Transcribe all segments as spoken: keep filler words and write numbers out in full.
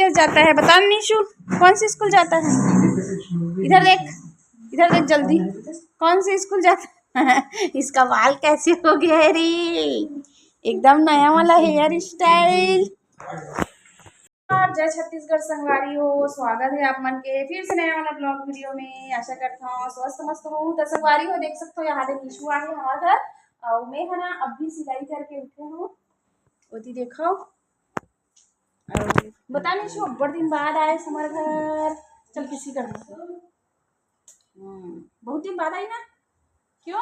जाता है, बता निशु, कौन सी स्कूल जाता है? इधर देख, इधर देख जल्दी, कौन सी स्कूल जाता है? इसका बाल कैसे हो गया है रे? एकदम नया वाला हेयर स्टाइल। और जय छत्तीसगढ़ संगवारी हो, स्वागत है आप मन के फिर से नया वाला ब्लॉग वीडियो में। आशा करता हूँ स्वस्थ मस्त हो। तो संगवारी हो, देख सकते हो यहाँ दे निशु आहे हमार घर, और मैं है ना अभी सिलाई करके उठे हूँ। ओती देखो, और बता निशु, बड़ दिन बाद आए हमारे घर। चल किसी कर दो। हम्म, बहुत दिन बाद आई ना, क्यों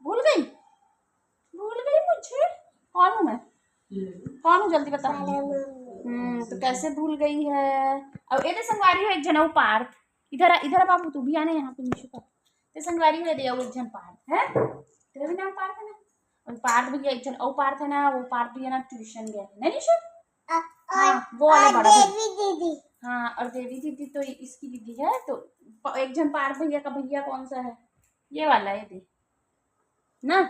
भूल गई? भूल गई मुझे? कौन हूँ मैं? कौन हूँ, जल्दी बता। हम्म, तो कैसे भूल गई है? अब ये दे संगवारी हो एक जन अउ पार्थ, इधर आ, इधर आ बाबू, तू भी आना यहाँ पे निशु का। तो संगवारी हो दे एक जन पार्थ है, तेरा भी नाम पार्थ है ना? और पार्थ भैया एक जन अउ पार्थ है ना, वो पार्थ भैया ना ट्यूशन गया है ना निशु? हाँ, वो वाला बड़ा भैया। देवी दीदी। हाँ, और देवी दीदी तो इसकी दीदी है। तो प- एक जन पार्थ भैया का भैया कौन सा है? ये वाला है दे ना,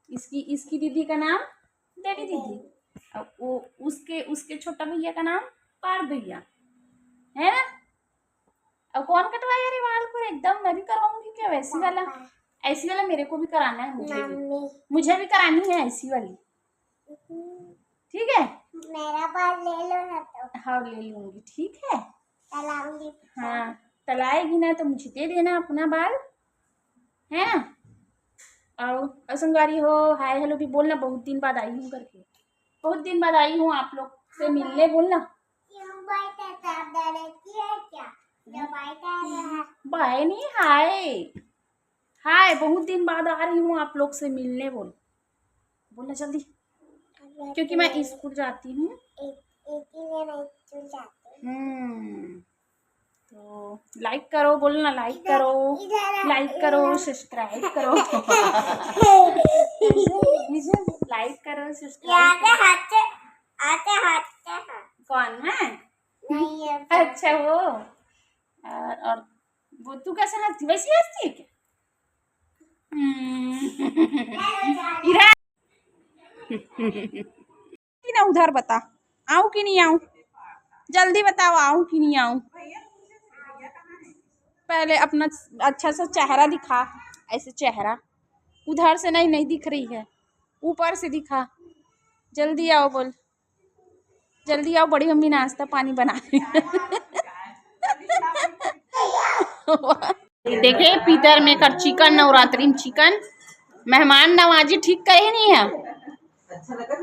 इसकी इसकी दीदी का नाम देवी दीदी। अब वो उसके उसके छोटा भैया का नाम पार्थ भैया है ना। अब कौन कटवाया रे बाल को? एकदम मैं भी करवाऊंगी क्या वैसी वाला? पापा। ऐसी वाला मेरे को भी कराना है, मुझे भी। मम्मी। मुझे भी करानी है ऐसी वाली। हम्म। ठीक है, मेरा बाल ले लो ना तो। हाँ, ले लूंगी, ठीक है। तलाऊंगी। हाँ, तलाएगी ना तो मुझे दे देना अपना बाल, है ना? और संगवारी हो, हाय हेलो भी बोलना, बहुत दिन बाद आई हूँ करके, बहुत दिन बाद आई हूँ आप लोग से मिलने, बोलना। क्यों भाई, तेरे साथ डरे की है क्या? जो भाई कह रहा है। बाय नहीं, हाय। हाय, बहुत दिन बाद आ रही हूँ आप लोग से मिलने, बोल, बोलना जल्दी, क्योंकि मैं स्कूल जाती हूँ। एक, एक ही में मैं स्कूल जाती हूँ। हम्म, तो लाइक करो, बोलना लाइक इधर, करो, इधर आ, लाइक करो, इधर। सब्सक्राइब करो। लाइक करो, सब्सक्राइब यहाँ के करो। हाथ से, आते हाथ से हाँ। कौन मैं? नहीं, ये अच्छा, वो। और, और वो तू कैसे हंसती, वैसी हंसती है क्या? हम्म। इधर। कि ना उधर बता, आऊं कि नहीं आऊं? जल्दी बताओ, आऊं कि नहीं आऊं? पहले अपना अच्छा सा चेहरा दिखा, ऐसे चेहरा। उधर से नहीं, नहीं दिख रही है, ऊपर से दिखा। जल्दी आओ, बोल, जल्दी आओ, बड़ी मम्मी नाश्ता पानी बना रही है। देखे, पीतर में कर चिकन, नवरात्रि में चिकन, मेहमान नवाजी ठीक करे नहीं है,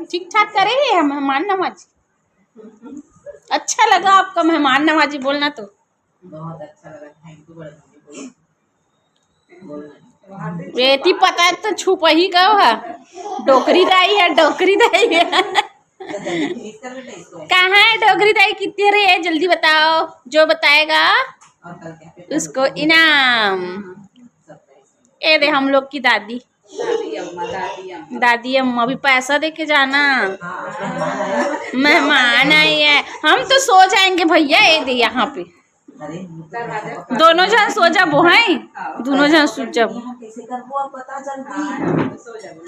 ठीक ठाक करे ही है मेहमान नवाजी। अच्छा लगा आपका मेहमान नवाजी बोलना तो। बहुत अच्छा लगा, thank you बड़ा मम्मी, बोलो। बोलना। बेटी पता है तो छुपही का है, डोकरी दाई है, डोकरी दाई है। तो जल्दी finish कर बेटा इसको। कहाँ है डोकरी दाई, कितने रे है, जल्दी बताओ, जो बताएगा और कल क्या paper उसको है? इनाम। हाँ, surprise। ये दे हम लोग की दादी। दादी अम्मा, दादी अम्मा। दादी अम्मा भी पैसा दे के जाना। हाँ, मेहमान आए हैं। मेहमान आई है, हम तो सो जाएंगे भैया, ये दे यहाँ पे। अरे, दरवाजा दोनों जन सो जाबो, हैं? हाँ। दोनों जन सो जाबो। यहाँ कैसे करबो अब बता जल्दी। हाँ, सो जाबो।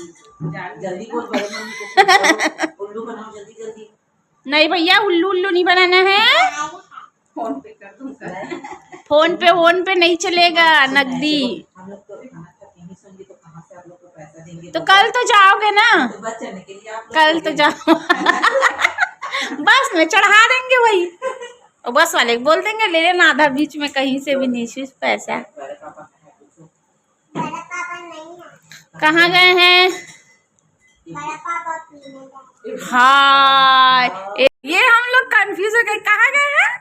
जल्दी बोल, बड़े मम्मी को फोन करो। उल्लू बनाओ जल्दी जल्दी। नहीं भैया, उल्लू उल्लू नहीं बनाना है। फोन पे कर दूंगा। फोन पे, फोन पे नहीं चलेगा, नकदी। हम लोग तो यहाँ तक नहीं सुनेंगे तो कहाँ से आप लोग को पैसा देंगे? तो कल तो जाओगे ना? तो बस चढ़ने के लिए आप लोग कल तो जाओ। बस में चढ़ा देंगे वही। और बस वाले को बोल देंगे, ले लेना आधा बीच में कहीं से भी निशु पैसा। बड़े पापा का है, पूछो। कहाँ गए हैं? हाँ, ए-, ये हम लोग कंफ्यूज हो गए, कहाँ गए हैं?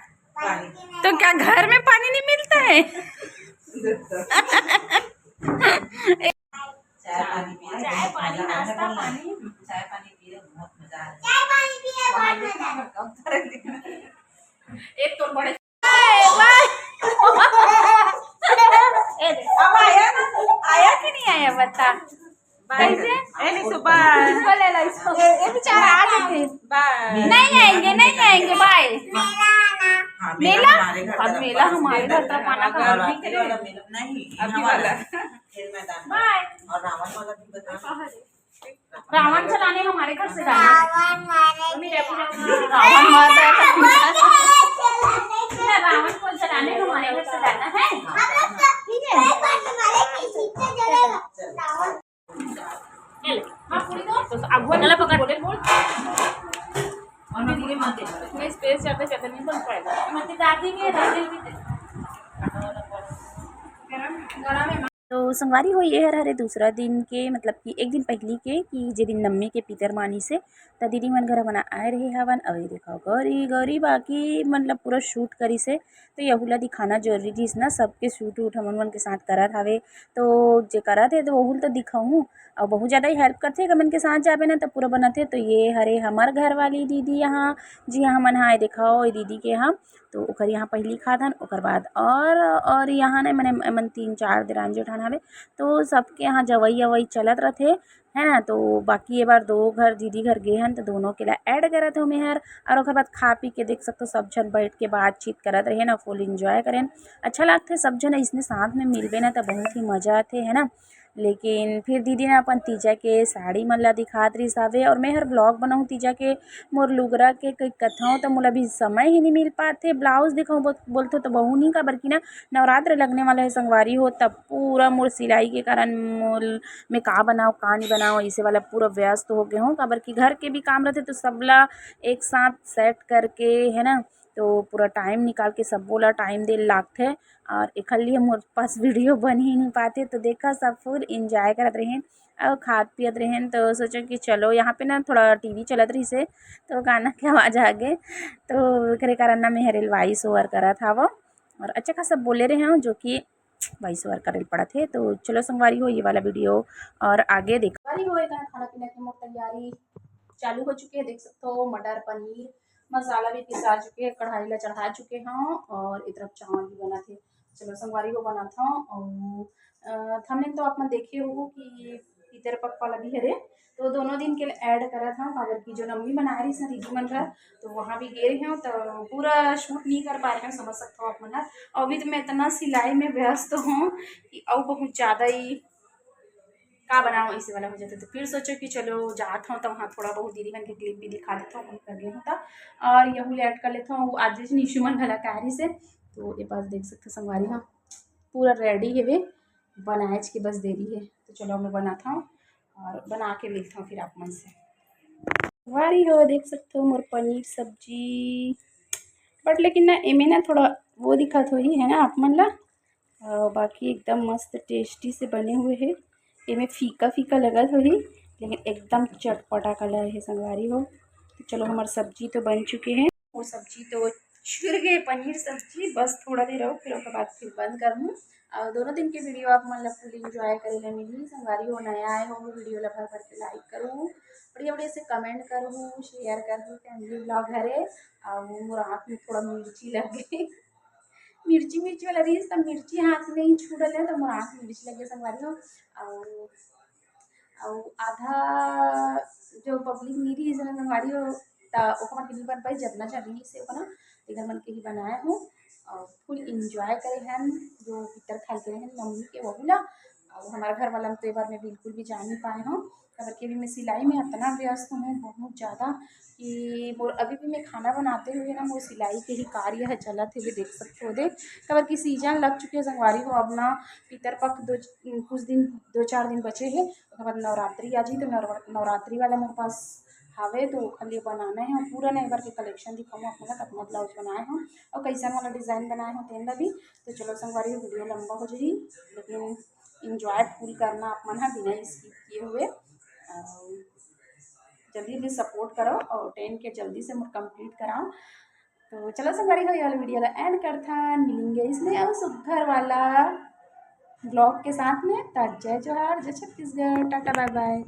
तो क्या घर में पानी नहीं मिलता है? चाय पानी पी रहे, चाय पानी, नाश्ता पानी। चाय पानी पी रहे, बहुत मजा आ रहा है। चाय पानी पी रहे, बहुत मजा आ रहा है। एक तो बड़े ए, बाय। ए, अब आया ना? आया कि नहीं आया, बता। बाय। कैसे? ए, नहीं, सुबह। इसको ले लो, इसको। ये, ये बेचारा आ गए थे। बाय। नहीं आएंगे, नहीं आएंगे, बाय। मेला आना। हाँ, मेला मेला? हमारे घर अब तरफ मेला आना। हमारे घर तरफ आना कहाँ? गर्मी के लिए। नहीं, अभी यहाँ वाला। वाला। खेल मैदान में। बाय। और रावण वाला भी बता। रावण चलाने हमारे घर से जाना। रावण मारे। रावण मार रहा है। ये ले। हाँ, पूरी दो। तो आगू वाला पकड़। इसमें स्पेस ज़्यादा, ज़्यादा नहीं बन पाएगा। तो संगवारी हो, ये हर हरे दूसरा दिन के, मतलब कि एक दिन पहिली के, कि जे दिन नम्मी के पितर मानिस हे, त दीदी मन घर हमन आए रहे हवन। अउ ये देखो गौरी, गौरी बाकी मतलब पूरा शूट करिस हे, तो यहू ला दिखाना जरूरी रहिस ना, सबके शूट वूट हमन मन के साथ करत हवे, तो जे करत हे तो वहू ल तो दिखाहूँ। अउ बहुत ज़्यादा ही हेल्प करथे, हमन के साथ जाबे ना तो पूरा बनाथे। तो ये हरे हमर घर वाली दीदी यहाँ, जी हाँ, हमन हाँ, ये देखो ये दीदी के यहाँ, तो ओकर यहाँ पहिली खाथन, ओकर बाद और, और यहाँ ने मने एमन तीन चार देरानी जेठान हवे, तो सबके यहाँ जवई अवई चलत रथे, है ना। तो बाकी ये बार दो घर दीदी घर गे हन, तो दोनों के ला ऐड करत हो मेहर। और ओकर बाद खा पी के देख सकथो, सब झन बैठ के बातचीत करत रहे ना, फुल एंजॉय करेन। अच्छा लागथे सब झन इसने साथ में मिलबे ना, तो बहुत ही मजा आथे, है ना। लेकिन फिर दीदी ने अपन तीजा के साड़ी मन ला दिखात रहिस हवे, और मैं हर व्लॉग बनाऊँ तीजा के, मोर लुगरा के कई कथौं, तो मोला भी समय ही नहीं मिल पाथे। ब्लाउज दिखाऊँ बोल-, बोलथो तो बहू नहीं, काबर कि ना नवरात्र लगने वाला है संगवारी हो, तब पूरा मोर सिलाई के कारण मोर मैं का बनाओ का नहीं बनाओ, ऐसे वाला पूरा व्यस्त हो गए हूँ, काबर कि घर के भी काम रहते तो सबला एक साथ सेट करके, है ना, तो पूरा टाइम निकाल के सबो ला टाइम दे लागथे। और एखर लिए मोर पास वीडियो बन ही नहीं पाते, तो देखा सब फुल एंजॉय करत रहें और खात पियत रहें। तो सोचो कि चलो, यहाँ पे ना थोड़ा टीवी चलत रहिस हे, तो गाना के आवाज़ आ गे, तो एकरे कारण ना मैं हरेल वॉइस ओवर करत हवो और अच्छा खासा बोले रहे हूँ, जो कि वॉइस ओवर करे पड़त हे। तो चलो संगवारी हो, ये वाला वीडियो और आगे देखो। संगवारी हो, इतना खाना पीना की मोर तैयारी चालू हो चुके है। देख सकते हो, मटर पनीर मसाला भी पिसा चुके है, कढ़ाई ला चढ़ा चुके हैं और ए तरफ चावल भी बना थे। चलो संगवारी हो, बनात हूँ। और थंबनेल तो आप मन देखे हो कि पितर पख वाला भी हरे, तो दोनों दिन के ऐड करत हूँ, काबर कि जो नम्मी बनाए रहिस ना दीदी मन घर, तो वहाँ भी गे रहे हूँ, तो पूरा शूट नहीं कर पा रहे हूँ, समझ सकते हो आप मन ह। और अभी तो मैं इतना सिलाई में व्यस्त हूँ कि और बहुत ज़्यादा ही का बनाऊँ, इसे वाला हो जाता। तो फिर सोचो कि चलो जात हूँ, तो वहाँ थोड़ा बहुत दीदी मन के क्लिप भी दिखा देता हूँ, कहीं कर लेता हूँ। और यहू ले ऐड कर लेता हूँ, वो आज जैसे निशु मन घला कह रही से, तो ये पास देख सकते हो संगवारी, हाँ पूरा रेडी है वे, बनाए के बस देरी है। तो चलो मैं बनाता हूँ और बना के मिलता हूँ फिर आप मन से। संगवारी हो, देख सकते हो मोर पनीर सब्जी, बट लेकिन ना एमे ना थोड़ा वो दिखत होही, है ना, आप मन ला। अ, बाकी एकदम मस्त टेस्टी से बने हुए है। एमे फीका फीका लगत होही, लेकिन एकदम चटपटा कलर है संगवारी हो। तो चलो, हमार सब्जी तो बन चुके हैं। वो सब्जी तो चुर गए, पनीर सब्जी, बस थोड़ा देर और, फिर ओकर बाद फिर बंद कर दूँ। और दोनों दिन के वीडियो आप मन ला फुल एंजॉय करे ला मिली। संगवारी हो, नया आए हो, वीडियो ला भर भर के लाइक करूँ, बढ़िया बढ़िया से कमेंट करूँ, शेयर करूँ, फैमिली व्लॉग हरे। और मोर आँख में थोड़ा मिर्ची लग गई, मिर्ची, मिर्ची वाला रहिस, त मिर्ची हाथ में ही छू डले, त मोर आँख में मिर्ची लग गए संगवारी हो। और, और आधा जो पब्लिक नहीं रहिस ना संगवारी हो, त ओकर मन के नहीं बन पाई, जितना जन रहिस हे ओकर मन के ही बनाए हो। और फुल एंजॉय करे हन, जो पितर खाए के रहन मम्मी के, वहू ला। और हमारे घर वाला तो ए बार में बिल्कुल भी जा नहीं पाए हो, काबर कि अभी मैं सिलाई में इतना व्यस्त हूँ, बहुत ज़्यादा, कि मोर अभी भी मैं खाना बनाते हुए ना, मोर सिलाई के ही कार्य है चलत है, ये देख सकते हो दे। काबर कि सीजन लग चुके हैं संगवारी हो, अब ना पितर पख दो, कुछ दिन, दो चार दिन बचे हैं, ओकर बाद नवरात्रि आ जी, तो नवरा-, नवरात्रि वाला मोर पास हवे, तो ओकर लिए बनाना है। पूरा नए बार के कलेक्शन दिखाऊँ आप मन ला, कितना ब्लाउज बनाए हो और कैसन वाला डिज़ाइन बनाए हो, तेन ला भी। तो चलो संगवारी, वीडियो लंबा हो जाही, लेकिन एंजॉय फुल करना आप मन ह बिना स्किप किए हुए। और जल्दी जल्दी सपोर्ट करो और टेन के जल्दी से मोर कंप्लीट कराओ। तो चलो संगवारी हो, ये वाला वीडियो ला एंड करथन, मिलेंगे इसमें और सुघर वाला ब्लॉग के साथ में। तो जय जोहार, जय छत्तीसगढ़, टाटा बाय बाय।